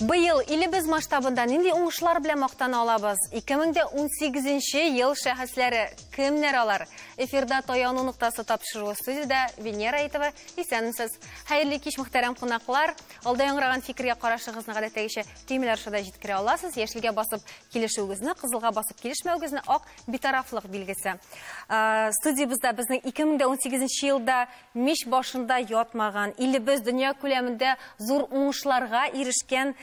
Быел илебез масштабында нинди уңышлар белән мактана алабыз? 2018 ел шәхесләре кемнәр алар? Эфирда «Таяну ноктасы» тапшыруы, студиядә Венера Әйтова. Исәнмесез. Хәерле кич, мөхтәрәм кунаклар. Алда яңгыраган фикергә карашыгызны гадәттәгечә төймәләр аша да җиткерә аласыз. Яшелгә басып килешүегезне, кызылга басып килешмәвегезне, ак битарафлык билгесе. Студиябездә безнең 2018 елда мич башында ятмаган, илебез дөнья күләмендә зур уңышларга ирешкән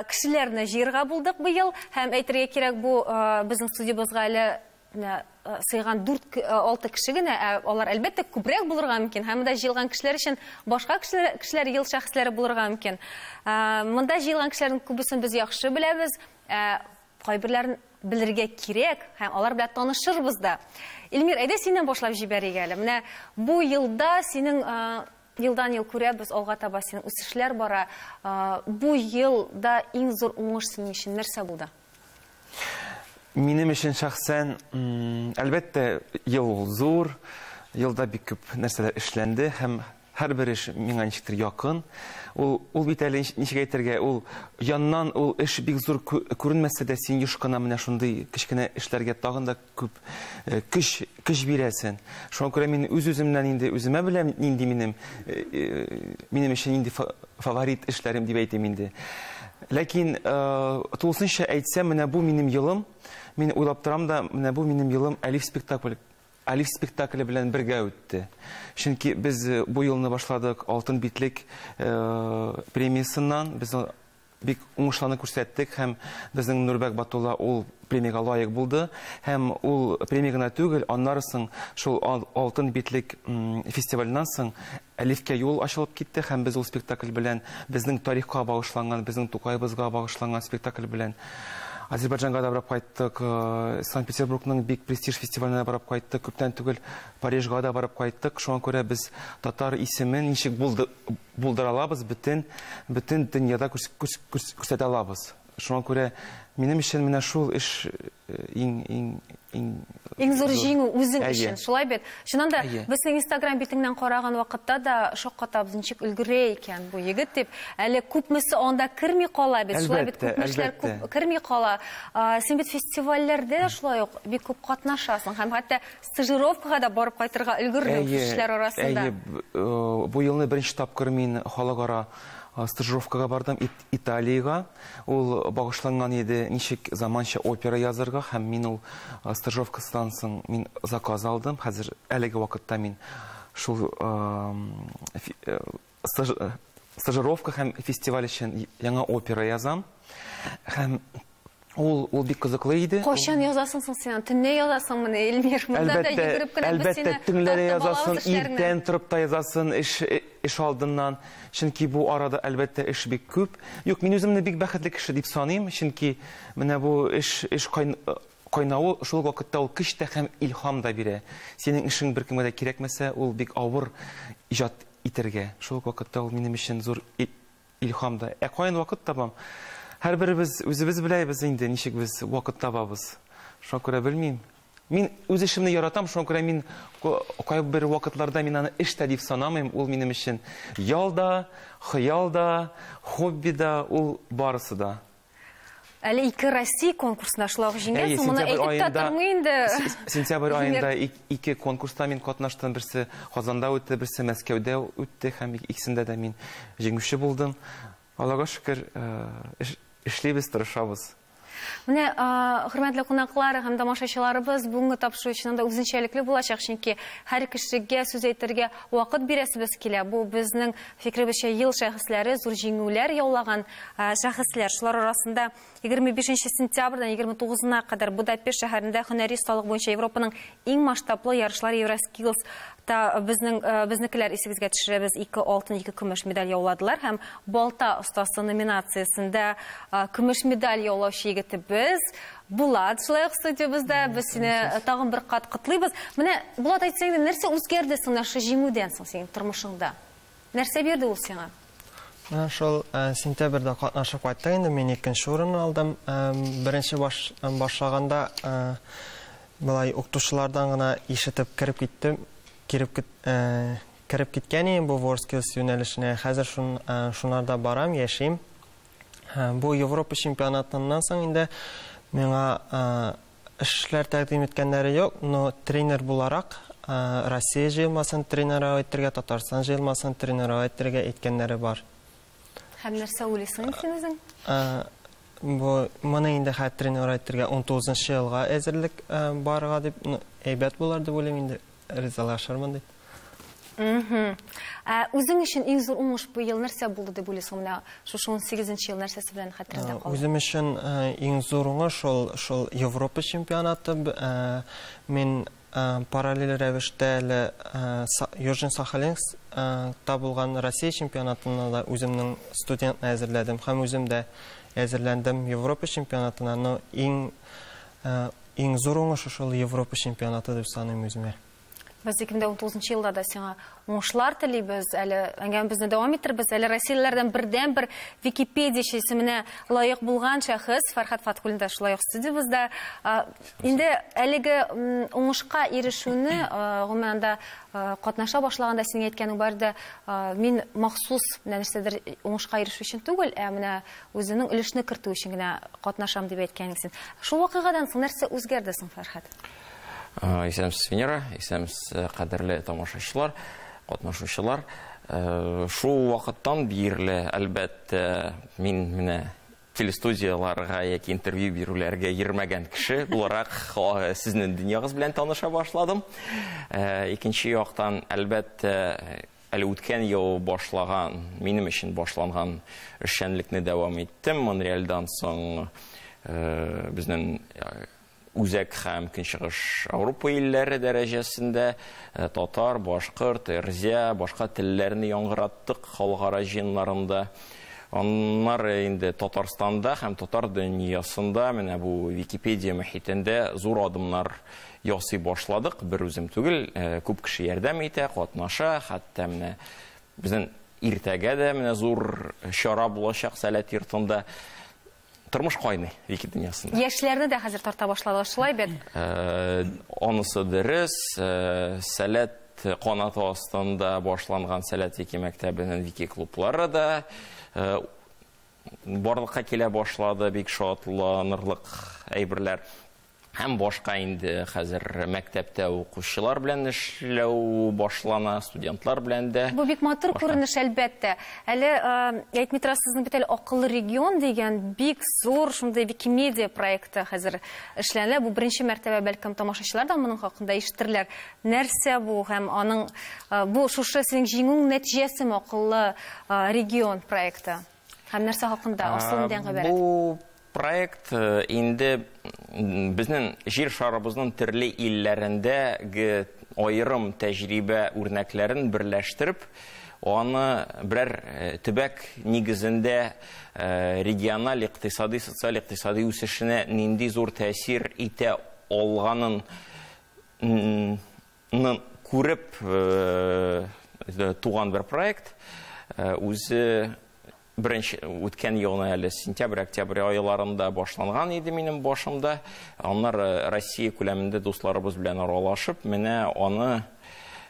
кешеләрне җыярга булдык быел. Һәм әйтергә кирәк, бу безнең студиябезгә әле менә сыйган 4-6 кеше генә, ә алар, әлбәттә, күбрәк булырга мөмкин. Һәм монда җыелган кешеләр өчен башка кешеләр ел шәхесләре булырга мөмкин. Монда җыелган кешеләрнең күбесен без яхшы беләбез, ә кайберләрен белергә кирәк һәм алар белән танышырбыз да. Эльмир, әйдә синнән башлап җибәрик әле. Менә бу елда синең елдан ел күрәбез, алга таба синең үсешләр бара. Бу елда иң зур уңыш синең өчен нәрсә булды? Минем өчен шәхсән, әлбәттә, ел ул зур, елда бик күп нәрсәләр эшләнде һәм һәрбер эш миңа ничектер якын. Ул бит әле, ничек әйтергә, ул яннан ул эш бик зур күренмәсә дә, син еш кына менә шундый кечкенә эшләргә тагын да күп көч бирәсең. Шуңа күрә мин үз-үземнән инде үземә беләм, нинди минем өчен нинди фаворит эшләрем дип әйтим инде. Ләкин тулысынча әйтсәм, менә бу минем елым. Мин уйлап торам да, менә бу минем елым Әлиф спектакль. Әлиф спектакле белән бергә үтте. Чөнки без бу елны башладык Алтын битлек премиясеннән. Без бик уңышларны күрсәттек һәм безнең Нурбәк Батулла ул премиягә лаек булды. Һәм ул премия генә түгел, аннары соң шул Алтын битлек фестиваленнән соң Әлифкә юл ачылып китте һәм без ул спектакль белән безнең тарихка багышланган, безнең Тукайыбызга багышланган спектакль белән Азербайджанга да барып кайттык, Санкт-Петербургның бик престиж фестиваленә барып кайттык, күптән түгел Парижга да барып кайттык. Шуңа күрә без татар исемен ничек булдыра алабыз, бөтен дөньяда күрсәтә алабыз. Шуңа күрә минем өчен менә шул эш иң, иң, иң Иң зур җиңү үзең өчен, шулай бит. Чыннан да, безнең Instagram битеңнән караган вакытта да шаккатабыз, ничек өлгерә икән бу егет дип. Әле күпмесе анда керми кала бит, шулай бит, күпме эшләр күп керми кала. Син бит фестивальләрдә дә шулай ук бик күп катнашасың һәм хәтта стажировкага да барып кайтырга өлгердең кешеләр арасында. Әйе, бу елны беренче тапкыр мин халыкара стажировкага бардым Италиягә. Ул багышланган иде ничек заманча опера язырга, һәм мин ул стажировкасыдан соң мин заказ алдым. Хәзер әлеге вакытта мин шул стажировка һәм фестиваль өчен яңа опера язам. Һәм ул бик кызыклы иде. Кайчан язасың соң син? Төнлә язасыңмы, Эльмир? Монда да йөгереп кенә без Әлбәттә, сине төнлә тартып язасың, алабыз эшләрне. иртән торып та язасың, эш алдыннан. Чөнки бу арада, әлбәттә, эш бик күп. Юк, мин үземне бик бәхетле кеше дип саныйм, чөнки менә бу эш кайнавы шул вакытта ул көч тә һәм илһам да бирә. Синең эшең беркемгә дә кирәкмәсә, ул бик авыр иҗат итәргә. Шул вакытта ул минем өчен зур илһам да. Ә каян вакыт табам? Һәрберебез үзебез беләбез инде, ничек без вакыт табабыз. Шуңа күрә белмим. Мин үз эшемне яратам, шуңа күрә мин кайбер вакытларда мин аны эш тә дип санамыйм. Ул минем өчен ял да, хыял да, хобби да, ул барысы да. Әле ике Россия конкурсында шулай ук җиңгәнсең, Әйе, моны сентябрь әйтеп тә аенда тормый инде. Сентябрь Эльмир. аенда ике конкурста мин катнаштым. Берсе Казанда үтте, берсе Мәскәүдә үтте һәм икесендә дә мин җиңүче булдым. Аллага шөкер, эшлибез, тырышабыз. Менә, хөрмәтле кунаклар һәм тамашачыларыбыз, бүгенге тапшыру чыннан да үзенчәлекле булачак, чөнки һәр кешегә сүз әйтергә вакыт бирәсебез килә. Бу безнең фикеребезчә ел шәхесләре, зур җиңүләр яулаган, шәхесләр. Шулар арасында егерме бишенче сентябрьдән егерме тугызына кадәр Будапешт шәһәрендә һөнәри осталык буенча Европаның иң масштаблы ярышлары Евроскиллс та безнекеләр, исегезгә төшерәбез, 2 алтын, 2 көмеш медаль яуладылар һәм балта остасы номинациясендә, көмеш медаль яулаучы егетебез Булат шулай ук студиябездә. Без сине тагын бер кат котлыйбыз. Менә, Булат, әйтсәң инде, нәрсә үзгәрде соң шушы җиңүдән соң синең тормышыңда? Нәрсә бирде ул сиңа? Менә шул сентябрьдә катнашып кайттык инде, мин икенче урын алдым. Беренче башлаганда, былай укытучылардан гына ишетеп кереп киттем, кереп киткән идем бу WorldSkills юнәлешенә. Хәзер шунарда барам, яшим. Бу Европа чемпионатыннан соң инде миңа эшләр тәкъдим иткәннәре юк, но тренер буларак Россия җыелмасын тренировать итәргә, Татарстан җыелмасын тренировать итәргә әйткәннәре бар. Һәм нәрсә уйлыйсың син үзең? Бу моны инде хәзер тренировать итәргә 19 елга әзерлек барырга дип, әйбәт булыр дип уйлыйм инде, ризалашырмын дип. Үзең өчен иң зур уңыш бу ел нәрсә булды дип уйлыйсың? Менә шушы 18 ел нәрсәсе белән хәтереңдә калды? Үзем өчен иң зур уңыш шул Европа чемпионаты. Мин параллель рәвештә әле Южный Сахалинскта булган Россия чемпионатына да үземнең студентны әзерләдем һәм үзем дә әзерләндем Европа чемпионатына. Но иң зур уңыш шул Европа чемпионаты дип саныйм үземә. Без 2019 елда да сиңа уңышлар телибез, әле әңгәмәбезне дәвам иттербез. Әле Россияләрдән бердән-бер Википедия исеменә лаек булган шәхес Фәрхәт Фатхуллин да шулай ук студиябездә. Инде әлеге уңышка ирешүне, гомумән анда катнаша башлаганда синең әйткәнең бар иде, мин махсус менә нәрсәдер уңышка ирешү өчен түгел, ә менә үзенең өлешне кертү өчен генә катнашам дип әйткән идең. Шул вакыйгадан соң нәрсә үзгәрде соң, Фәрхәт? Исәнмесез, Венера, исәнмесез, кадерле тамашачылар, катнашучылар. Шул вакыттан бирле, әлбәттә, мин менә телестудияларга яки интервью бирүләргә йөрмәгән кеше буларак сезнең дөньягыз белән таныша башладым. Икенче яктан, әлбәттә, әле үткән ел башлаган, минем өчен башланган эшчәнлекне дәвам иттем. Монреальдан соң безнең Үзәк һәм Көнчыгыш Ауропа илләре дәрәҗәсендә татар, башкорт, эрзя, башка телләрне яңгыраттык халыкара җыеннарында. Аннары инде Татарстанда һәм татар дөньясында менә бу Википедия мөхитендә зур адымнар ясый башладык. Бер үзем түгел, күп кеше ярдәм итә, катнаша, хәтта менә безнең иртәгә дә менә зур чара булачак Сәләт йортында. Тормыш кайный Вики дөньясында. Яшьләрне дә хәзер тарта башлады, шулай бит? Анысы дөрес. Сәләт канаты астында башланган Сәләт Вики мәктәбенең Вики клублары да барлыкка килә башлады, бик шатланырлык әйберләр. Һәм башка инде хәзер мәктәптә укучылар белән эшләү башлана, студентлар белән дә. Бу бик матур күренеш, әлбәттә. Әле әйтми торасыз, бит әле акыллы регион дигән бик зур шундый Викимедиа проекты хәзер эшләнә. Бу беренче мәртәбә бәлкем тамашачылар да моның хакында ишетерләр. Нәрсә бу һәм аның бу шушы синең җиңүең нәтиҗәсеме акыллы регион проекты? Һәм нәрсә хакында асыл нидән гыйбарәт? Бу проект инде безнең җир шарыбызның төрле илләрендә аерым тәҗрибә үрнәкләрен берләштереп, аны берәр төбәк нигезендә региональ икътисади, социаль икътисади үсешенә нинди зур тәэсир итә алганын күреп туган бер проект. Үзе беренче үткән елны әле сентябрь, октябрь айларында башланган иде минем башымда. Аннары Россия күләмендә дусларыбыз белән аралашып, менә аны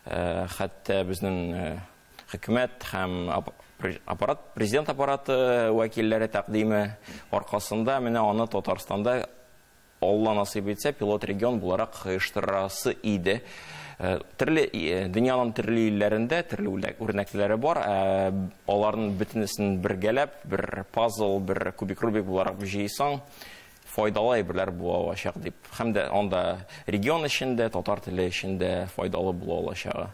хәтта безнең хөкүмәт һәм аппарат, президент аппараты вәкилләре тәкъдиме аркасында менә аны Татарстанда Алла насыйп итсә, пилот регион буларак оештырасы иде. Төрле дөньяның төрле илләрендә төрле үрнәкләре бар. Аларның бөтенесен бергәләп, бер пазл, бер кубик Рубик буларак җыйсаң, файдалы әйберләр була алачак дип. Һәм дә анда регион эчендә, татар теле эчендә файдалы була алачагы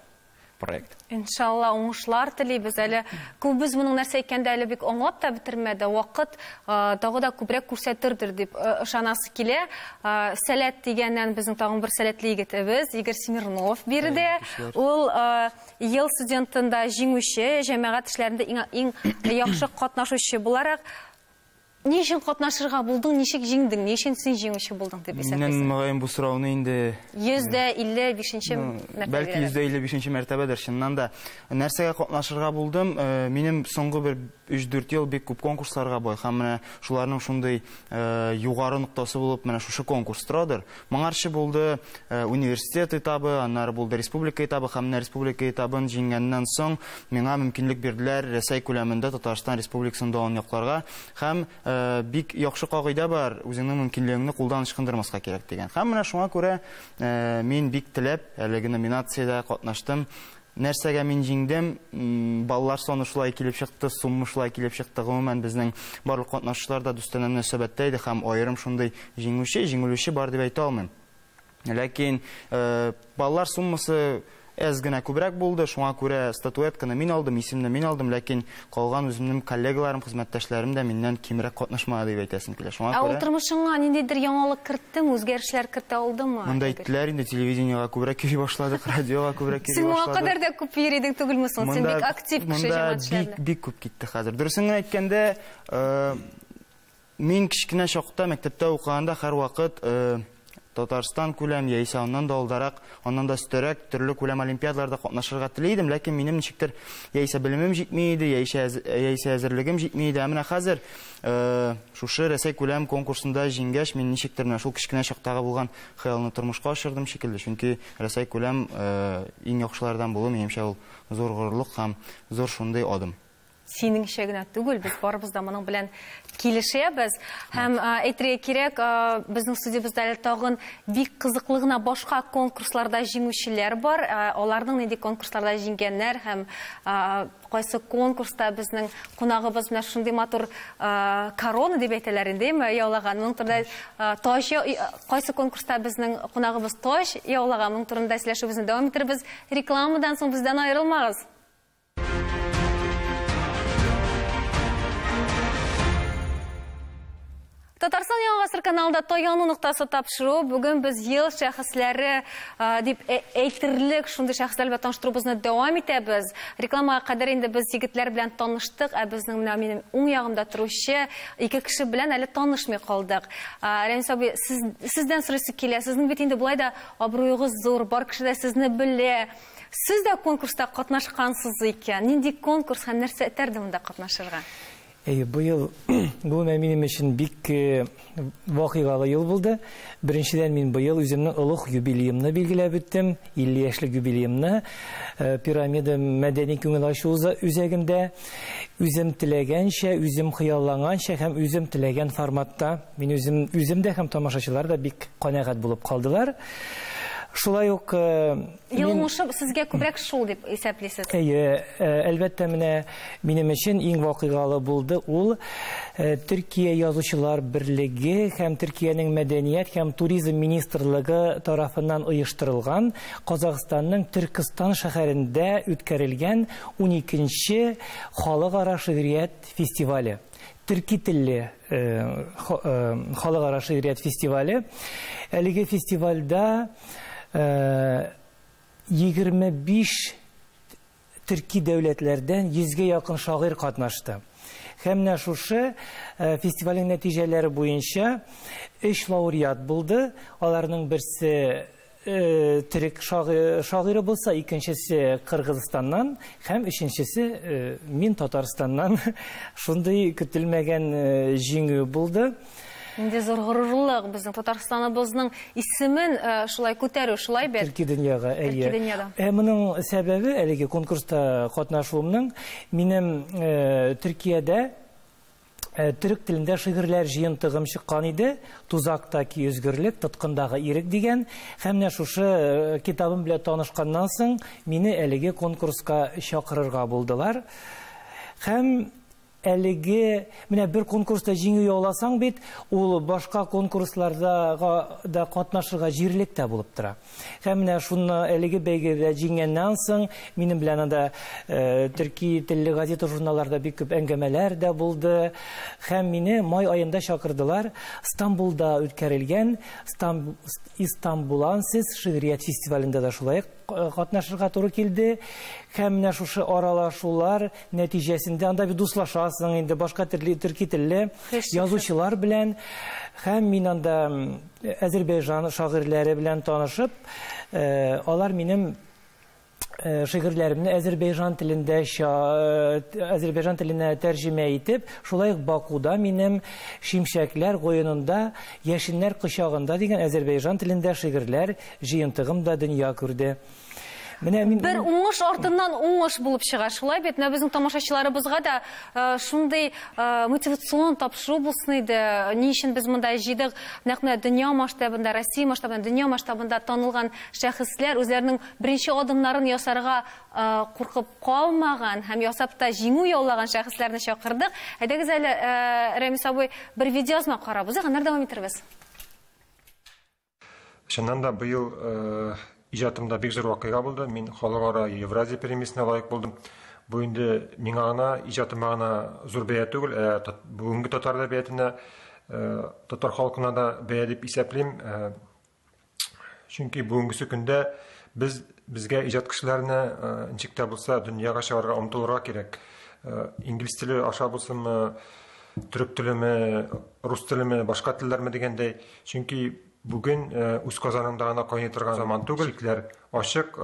проект. Иншалла, уңышлар телибез. Әле күбебез моның нәрсә икәнен дә әле бик аңлап та бетермәде. Вакыт тагы да күбрәк күрсәтердер дип ышанасы килә. Сәләт дигәннән безнең тагын бер сәләтле егетебез Игорь Смирнов биредә. Ул ел студентында җиңүче, җәмәгать эшләрендә иң яхшы катнашучы буларак. Ни өчен катнашырга булдың, ничек җиңдең, ни өчен син җиңүче булдың дип исәплисең? Миннән мөгаен бу сорауны инде 155-нче мәртәбә. Бәлки 155-нче мәртәбәдер, чыннан да. Нәрсәгә катнашырга булдым? Минем соңгы бер 3-4 ел бик күп конкурсларга бай һәм менә шуларның шундый югары ноктасы булып менә шушы конкурс торадыр. Моңарчы булды университет этабы, аннары булды республика этабы һәм менә республика этабын җиңгәннән соң миңа мөмкинлек бирделәр Рәсәй күләмендә Татарстан Республикасын данын якларга һәм бик яхшы кагыйдә бар, үзеңнең мөмкинлегеңне кулдан ычкындырмаска кирәк дигән. Һәм менә шуңа күрә мин бик теләп әлеге номинациядә катнаштым. Нәрсәгә мин җиңдем? Баллар саны шулай килеп чыкты, сумма шулай килеп чыкты. Гомумән безнең барлык катнашучылар да дустанә мөнәсәбәттә иде һәм аерым шундый җиңүче, җиңелүче бар дип әйтә алмыйм. Ләкин баллар суммасы әз генә күбрәк булды, шуңа күрә статуэтканы мин алдым, исемне мин алдым, ләкин калган үземнең коллегаларым, хезмәттәшләрем дә миннән кимрәк катнашмады дип әйтәсем килә. Шуңа күрә. Ә ул тормышыңа ниндидер яңалык керттеме, үзгәрешләр кертә алдымы? Монда әйттеләр инде, телевидениега күбрәк йөри башладык, радиога күбрәк йөри башладык. Син моңа кадәр дә күп йөри идең түгелме соң? Син бик актив кеше җәмәгать эшләрендә. Монда бик күп китте хәзер. Дөресен генә әйткәндә, мин кечкенә чакта мәктәптә укыганда һәрвакыт Татарстан күләм, яисә аннан да алдарак, аннан да өстәрәк төрле күләм олимпиадаларда катнашырга тели идем, ләкин минем ничектер яисә белемем җитми иде, яисә әзерлегем җитми иде. Ә менә хәзер шушы Рәсәй күләм конкурсында җиңгәч, мин ничектер менә шул кечкенә чактагы булган хыялны тормышка ашырдым шикелле. Чөнки Рәсәй күләм иң яхшылардан булу, минемчә, ул зур горурлык һәм зур шундый адым. Синеңчә генә түгел, без барыбыз да моның белән килешәбез. Һәм әйтергә кирәк, безнең студиябездә әле тагын бик кызыклы гына башка конкурсларда җиңүчеләр бар. Аларның нинди конкурсларда җиңгәннәр һәм кайсы конкурста безнең кунагыбыз менә шундый матур корона дип әйтәләр инде, әйме, яулаган. Моның турында таҗ, кайсы конкурста безнең кунагыбыз таҗ яулаган, моның турында сөйләшүебезне дәвам иттербез. Рекламадан соң бездән аерылмагыз. Татарстан Яңа Гасыр каналында Таяну ноктасы тапшыру. Бүген без ел шәхесләре дип әйтерлек шундый шәхесләр белән таныштыруыбызны дәвам итәбез. Рекламага кадәр инде без егетләр белән таныштык, ә безнең менә минем уң ягымда торучы ике кеше белән әле танышмый калдык. Рәмис абый, сездән сорыйсы килә. Сезнең бит инде болай да абруегыз зур, бар кеше дә сезне белә. Сез дә конкурста катнашкансыз икән. Нинди конкурс һәм нәрсә этәрде монда катнашырга? Быел гомумән минем өчен бик вакыйгалы ел булды. Беренчедән, мин быел үземнең олуг юбилеемны билгеләп үттем, 50 яшьлек юбилеемны Пирамида мәдәни күңел ачу үзәгендә үзем теләгәнчә, үзем хыялланганча һәм үзем теләгән форматта мин үзем дә һәм тамашачылар да бик канәгать булып калдылар. Шулай ук Ел уңышы сезгә күбрәк шул дип исәплисез? Әйе, әлбәттә, менә минем өчен иң вакыйгалы булды ул Төркия язучылар берлеге һәм Төркиянең мәдәният һәм туризм министрлыгы тарафыннан оештырылган Казахстанның Төркестан шәһәрендә үткәрелгән 12нче халыкара шигърият фестивале. Төрки телле халыкара шигърият фестивале. Әлеге фестивальдә 25 төрки дәүләтләрдән 100гә якын шагыйрь катнашты. Һәм менә шушы фестивальнең нәтиҗәләре буенча 3 лауреат булды. Аларның берсе төрек шагыйре булса, икенчесе Кыргызстаннан һәм өченчесе мин Татарстаннан. Шундый көтелмәгән җиңү булды. Инде зур горурлык безнең Татарстаныбызның исемен шулай күтәрү, шулай бит? Төрки дөньяга, әйе. Төрки дөньяда. Моның сәбәбе әлеге конкурста катнашуымның минем Төркиядә төрек телендә шигырьләр җыентыгым чыккан иде. Тузактаки өзгерлек, тоткындагы ирек дигән. Һәм менә шушы китабым белән танышканнан соң мине әлеге конкурска чакырырга булдылар. Һәм әлеге менә бер конкурста җиңү яуласаң бит, ул башка конкурсларда да катнашырга җирлек тә булып тора. Һәм менә шуны әлеге бәйгедә җиңгәннән соң минем белән анда төрки телле газета журналларда бик күп әңгәмәләр дә булды. Һәм мине май аенда чакырдылар Стамбулда үткәрелгән Истанбулансыз шигърият фестивалендә дә шулай катнашырга туры килде. Һәм менә шушы аралашулар нәтиҗәсендә анда бит дуслашасың инде башка төрле төрки телле язучылар белән. Һәм мин анда Әзербайҗан шагыйрьләре белән танышып, алар минем шигырьләремне Әзербайҗан телендә Әзербайҗан теленә тәрҗемә итеп, шулай ук Бакуда минем Шимшәкләр гоенында, Яшеннәр кочагында дигән Әзербайҗан телендә шигырьләр җыентыгым да дөнья күрде. Менә мин бер уңыш артыннан уңыш булып чыга, шулай бит. Менә безнең тамашачыларыбызга да шундый мотивацион тапшыру булсын иде. Ни өчен без монда җыйдык? Нәкъ менә дөнья масштабында, Россия масштабында, дөнья масштабында танылган шәхесләр үзләренең беренче адымнарын ясарга куркып калмаган һәм ясап та җиңү яулаган шәхесләрне чакырдык. Әйдәгез әле, Рәмис абый, бер видеоязма карабыз, аннары дәвам итербез. Чыннан да быел иҗатымда бик зур вакыйга булды. Мин халыкара Евразия премиясенә лаек булдым. Бу инде миңа гына, иҗатыма гына зур бәя түгел, ә бүгенге татар әдәбиятына, татар халкына да бәя дип исәплим. Чөнки бүгенгесе көндә без безгә иҗат кешеләренә ничек тә булса дөньяга чыгарга омтылырга кирәк. Инглиз теле аша булсынмы, төрек телеме, рус телеме, башка телләрме дигәндәй. Чөнки бүген үз казаныңда гына кайный торган заман түгел, чикләр ачык,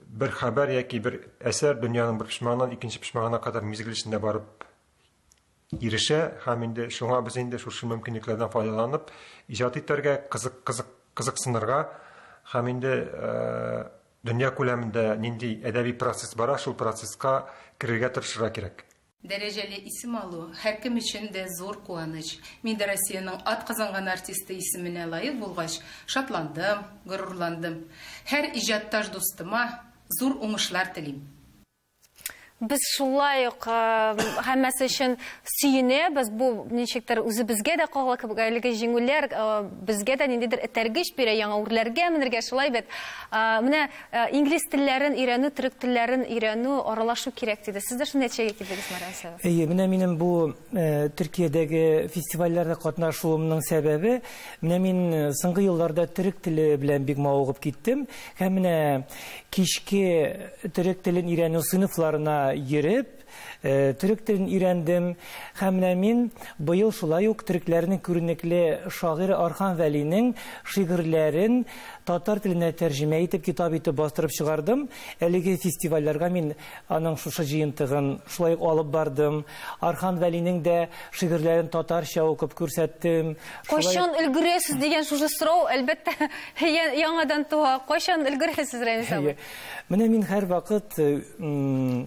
бер хәбәр яки бер әсәр дөньяның бер почмагыннан икенче почмагына кадәр мизгел эчендә барып ирешә, һәм инде шуңа без инде шушы мөмкинлекләрдән файдаланып иҗат итәргә, кызыксынырга һәм инде дөнья күләмендә нинди әдәби процесс бара, шул процесска керергә тырышырга кирәк. Дәрәҗәле исем алу һәркем өчен дә зур куаныч. Мин дә Россиянең ат казанган артисты исеменә лаек булгач, шатландым, горурландым. Һәр иҗатташ дустыма зур уңышлар телим. Без шулай ук һәммәсе өчен сөенәбез. Бу ничектер үзебезгә дә кагыла кебек, әлеге җиңүләр безгә дә ниндидер этәргеч бирә, яңа үрләргә менергә, шулай бит. Менә инглиз телләрен өйрәнү, төрек телләрен өйрәнү, аралашу кирәк диде. Сез дә шундый нәтиҗәгә килдегез, Мария Асаева? Әйе, менә минем бу Төркиядәге фестивальләрдә катнашуымның сәбәбе, менә мин соңгы елларда төрек теле белән бик мавыгып киттем. Һәм менә кичке төрек телен өйрәнү сыйныфларына йөреп, төрек телен өйрәндем. Һәм менә мин быел шулай ук төрекләрнең күренекле шагыйре Орхан Вәлинең шигырьләрен татар теленә тәрҗемә итеп, китап итеп бастырып чыгардым. Әлеге фестивальләргә мин аның шушы җыентыгын шулай ук алып бардым. Орхан Вәлинең дә шигырьләрен татарча укып күрсәттем. Кайчан өлгерәсез дигән шушы сорау, әлбәттә, яңадан туа. Кайчан өлгерәсез, Рәмис абый? Менә мин һәрвакыт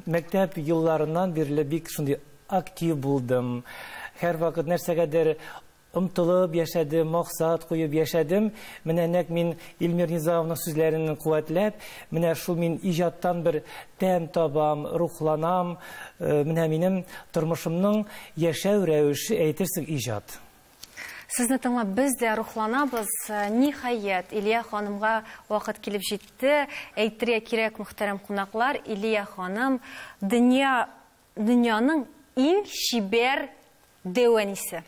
мәктәп елларыннан бирле бик шундый актив булдым. Һәрвакыт нәрсәгәдер омтылып яшәдем, максат куеп яшәдем. Менә нәкъ мин Илмир Низамовның сүзләрен куәтләп, менә шул мин иҗаттан бер тәм табам, рухланам. Менә минем тормышымның яшәү рәвеше, әйтерсең, иҗат. Сезне тыңлап без дә рухланабыз. Ниһаять, Илья ханымга вакыт килеп җитте. Әйтергә кирәк, мөхтәрәм кунаклар, Илья ханым дөньяның иң чибәр дәвәнисе.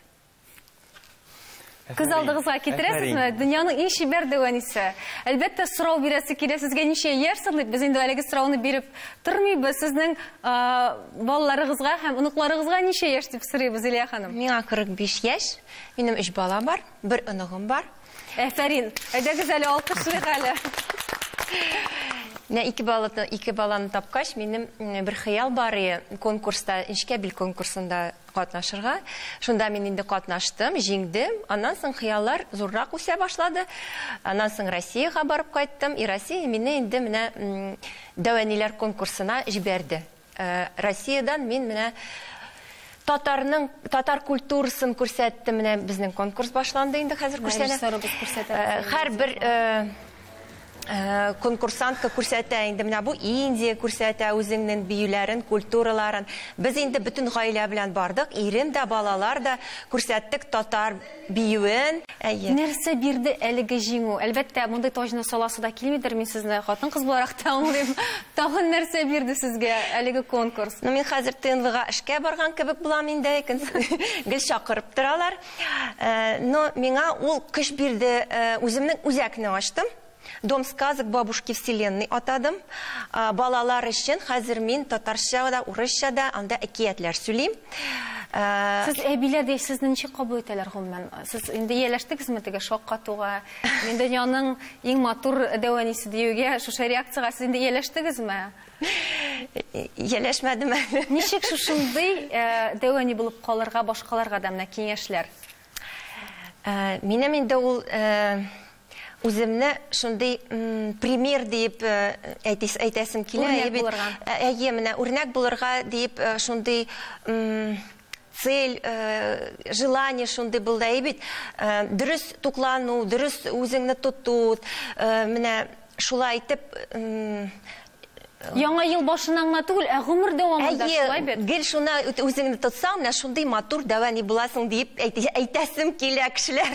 Күз алдыгызга китерәсезме? Дөньяның иң чибәр дәвәнисе. Әлбәттә, сорау бирәсе килә, сезгә ничә яшь соң дип, без инде әлеге сорауны биреп тормыйбыз. Сезнең балаларыгызга һәм оныкларыгызга ничә яшь дип сорыйбыз, Илья ханым? Миңа 45 яшь, минем 3 бала бар, бер оныгым бар. Әфәрин, әйдәгез әле алкышлыйк әле. Менә ике баланы тапкач, минем бер хыял бар иде конкурста, Нечкәбил конкурсында катнашырга. Шунда мин инде катнаштым, җиңдем. Аннан соң хыяллар зуррак үсә башлады. Аннан соң Россиягә барып кайттым. И Россия мине инде менә дәвәниләр конкурсына җибәрде. Россиядән мин менә татар культурасын күрсәттем. Менә безнең конкурс башланды инде, хәзер күрсәтә. Режиссерыбыз күрсәтә. Һәрбер конкурсантка күрсәтә инде, менә бу Индия күрсәтә үзеңнең биюләрен, культураларын. Без инде бөтен гаилә белән бардык, ирем дә, балалар да күрсәттек татар биюен. Әйе. Нәрсә бирде әлеге җиңү? Әлбәттә, мондый таҗны саласы да килмидер, мин сезне хатын-кыз буларак та аңлыйм. Тагын нәрсә бирде сезгә әлеге конкурс? Мин хәзер ТНВга эшкә барган кебек булам инде, гел чакырып торалар. Но миңа ул көч бирде, үземнең үзәкне ачтым. Дом сказок бабушки вселенной атадым. Балалар өчен хәзер мин татарча да, урысча да анда әкиятләр сөйлим. Сез әбиләр дә сезне ничек кабул итәләр гомумән? Сез инде ияләштегезме теге шаккатуга? Мин дөньяның иң матур дәвәнисе диюгә, шушы реакциягә сез инде ияләштегезме? Ияләшмәдем әле. Ничек шушындый дәвәни булып калырга башкаларга да менә киңәшләр? Минем инде ул үземне шундый пример диеп әйтәсем килә. Үрнәк булырга. Әйе, менә үрнәк булырга диеп шундый цель, желание шундый булды бит. Дөрес туклану, дөрес үзеңне тоту, менә шулай итеп Яңа ел башыннан гына түгел, ә гомер дәвамында шулай бит. Гел шуны үзеңне тотсаң, менә шундый матур дәвани буласың диеп әйтәсем килә кешеләр.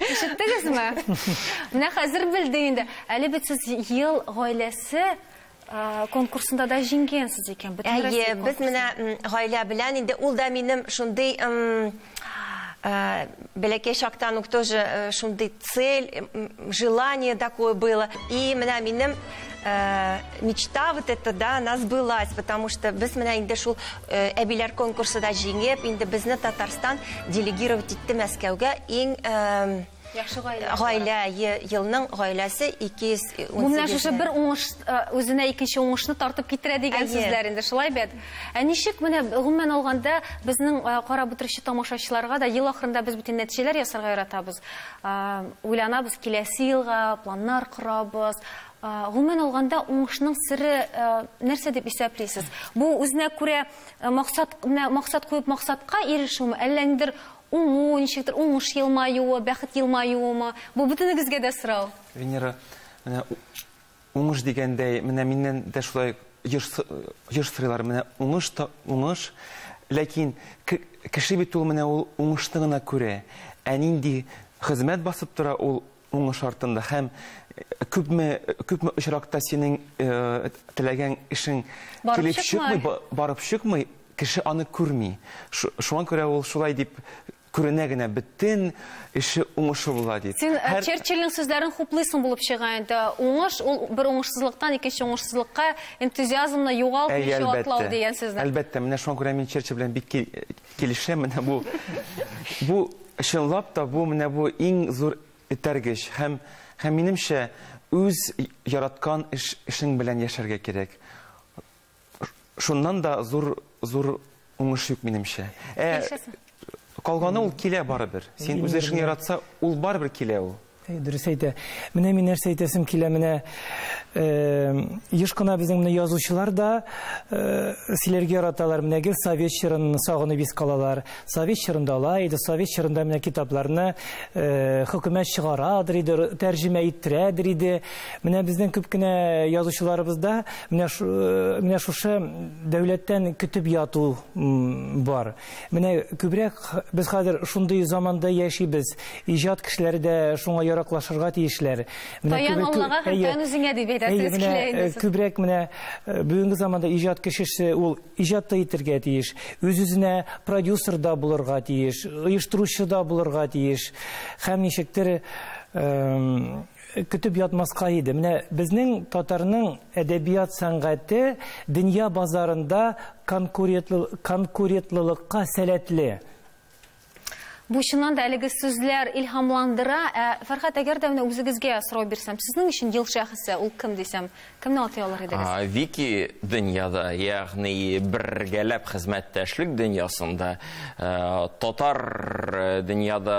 Ишеттегезме? Менә хәзер белдек инде. Әле бит сез ел гаиләсе конкурсында да җиңгәнсез икән. Әйе, без менә гаилә белән инде ул да минем шундый бәләкәй чактан ук тоже шундый цель, желание такое было. И менә минем мечта вот эта, да, она сбылась, потому что без менә инде шул әбиләр конкурсында җиңеп, инде безне Татарстан делегировать итте Мәскәүгә иң яхшы гаилә. Гаилә, елның гаиләсе 218. Бу менә шушы бер уңыш үзенә икенче уңышны тартып китерә дигән сүзләр инде, шулай бит. Ә ничек менә гомумән алганда безнең карап утыручы тамашачыларга да ел ахырында без бөтен нәтиҗәләр ясарга яратабыз. Уйланабыз, киләсе елга планнар корабыз. Гомумән алганда уңышның сере нәрсә дип исәплисез? Бу үзенә күрә максат, менә максат куеп максатка ирешүме, әллә ниндидер уңу, ничектер уңыш елмаюы, бәхет елмаюымы? Бу бөтенегезгә дә сорау. Венера, менә уңыш дигәндәй, менә миннән дә шулай еш сорыйлар, менә уңыш та уңыш, ләкин кеше бит ул менә ул уңышны гына күрә. Ә нинди хезмәт басып тора ул уңыш артында һәм күпме очракта синең теләгән эшең килеп чыкмый, барып чыкмый, кеше аны күрми. Шуңа күрә ул шулай дип күренә генә, бөтен эше уңышы була дип. Син Черчилльнең сүзләрен хуплыйсың булып чыга инде. Уңыш ул бер уңышсызлыктан икенче уңышсызлыкка энтузиазмны югалтмыйча атлау дигән сүзне. Әлбәттә, менә шуңа күрә мин Черчилль белән бик килешәм. Менә бу чынлап та бу менә бу иң зур этәргеч һәм минемчә үз яраткан эшең белән яшәргә кирәк. Шуннан да зур уңыш юк минемчә. Калганы ул килә барыбер. Син үз эшеңне яратса, ул барыбер килә ул. Дөрес әйтә. Менә мин нәрсә әйтәсем килә, менә еш кына безнең менә язучылар да сөйләргә яраталар. Менә гел совет чорын сагынып искә алалар. Совет чорында алай иде, совет чорында менә китапларны хөкүмәт чыгарадыр иде, тәрҗемә иттерәдер иде. Менә безнең күп кенә язучыларыбызда менә шушы дәүләттән көтеп яту бар. Менә күбрәк без хәзер шундый заманда яшибез. Иҗат кешеләре дә шуңа яраклашырга тиешләр. Таян Аллага һәм таян үзеңә дип әйтәсез килә инде. Күбрәк менә бүгенге заманда иҗат кешесе ул иҗат та итәргә тиеш, үз-үзенә продюсер да булырга тиеш, оештыручы да булырга тиеш. Һәм ничектер көтеп ятмаска иде. Менә безнең татарның әдәбият сәнгате дөнья базарында конкурентлылыкка сәләтле. Бу чыннан да әлеге сүзләр илһамландыра. Фәрхәт, әгәр дә менә үзегезгә сорау бирсәм, сезнең өчен ел шәхесе ул кем дисәм, кемне атай алыр идегез? Вики дөньяда, ягъни бергәләп хезмәттәшлек дөньясында, татар дөньяда,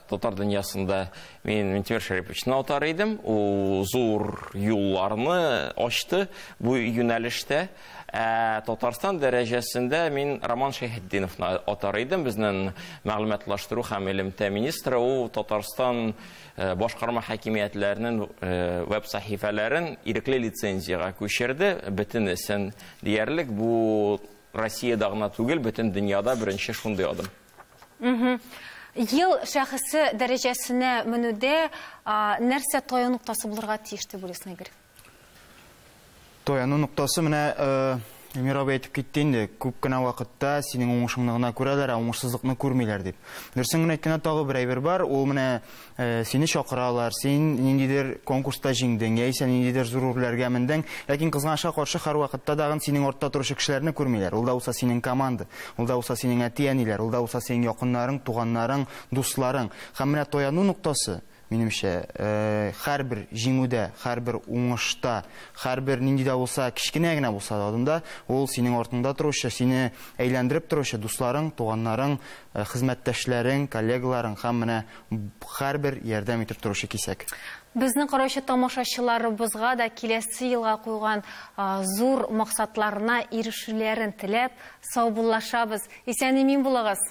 татар дөньясында мин Минтимер Шәриповичны атар идем. Ул зур юлларны ачты бу юнәлештә. Татарстан дәрәҗәсендә мин Роман Шәйхетдиновны атар идем. Безнең мәгълүматлаштыру һәм элемтә министры, ул Татарстан башкарма хакимиятләренең веб сәхифәләрен ирекле лицензиягә күчерде. Бөтенесен диярлек. Бу Россиядә гына түгел, бөтен дөньяда беренче шундый адым. Ел шәхесе дәрәҗәсенә менүдә нәрсә таяну ноктасы булырга тиеш дип уйлыйсың, Игорь? Таяну ноктасы менә Эльмир абый әйтеп китте инде, күп кенә вакытта синең уңышыңны гына күрәләр, ә уңышсызлыкны күрмиләр дип. Дөресен генә әйткәндә, тагы бер әйбер бар, ул менә сине чакыралар, син ниндидер конкурста җиңдең, яисә ниндидер зур үрләргә мендең, ләкин кызганычка каршы һәрвакытта тагын синең артта торучы кешеләрне күрмиләр. Ул да булса синең команда, ул да булса синең әти-әниләр, ул да булса синең якыннарың, туганнарың, дусларың. Һәм менә таяну ноктасы, минемчә, һәрбер җиңүдә, һәрбер уңышта, һәрбер нинди дә булса, кечкенә генә булса да адымда, ул синең артыңда торучы, сине әйләндереп торучы дусларың, туганнарың, хезмәттәшләрең, коллегаларың һәм менә һәрбер ярдәм итеп торучы кисәк. Безнең караучы тамашачыларыбызга да киләсе елга куйган зур максатларына ирешүләрен теләп, саубуллашабыз. Исән-имин булыгыз.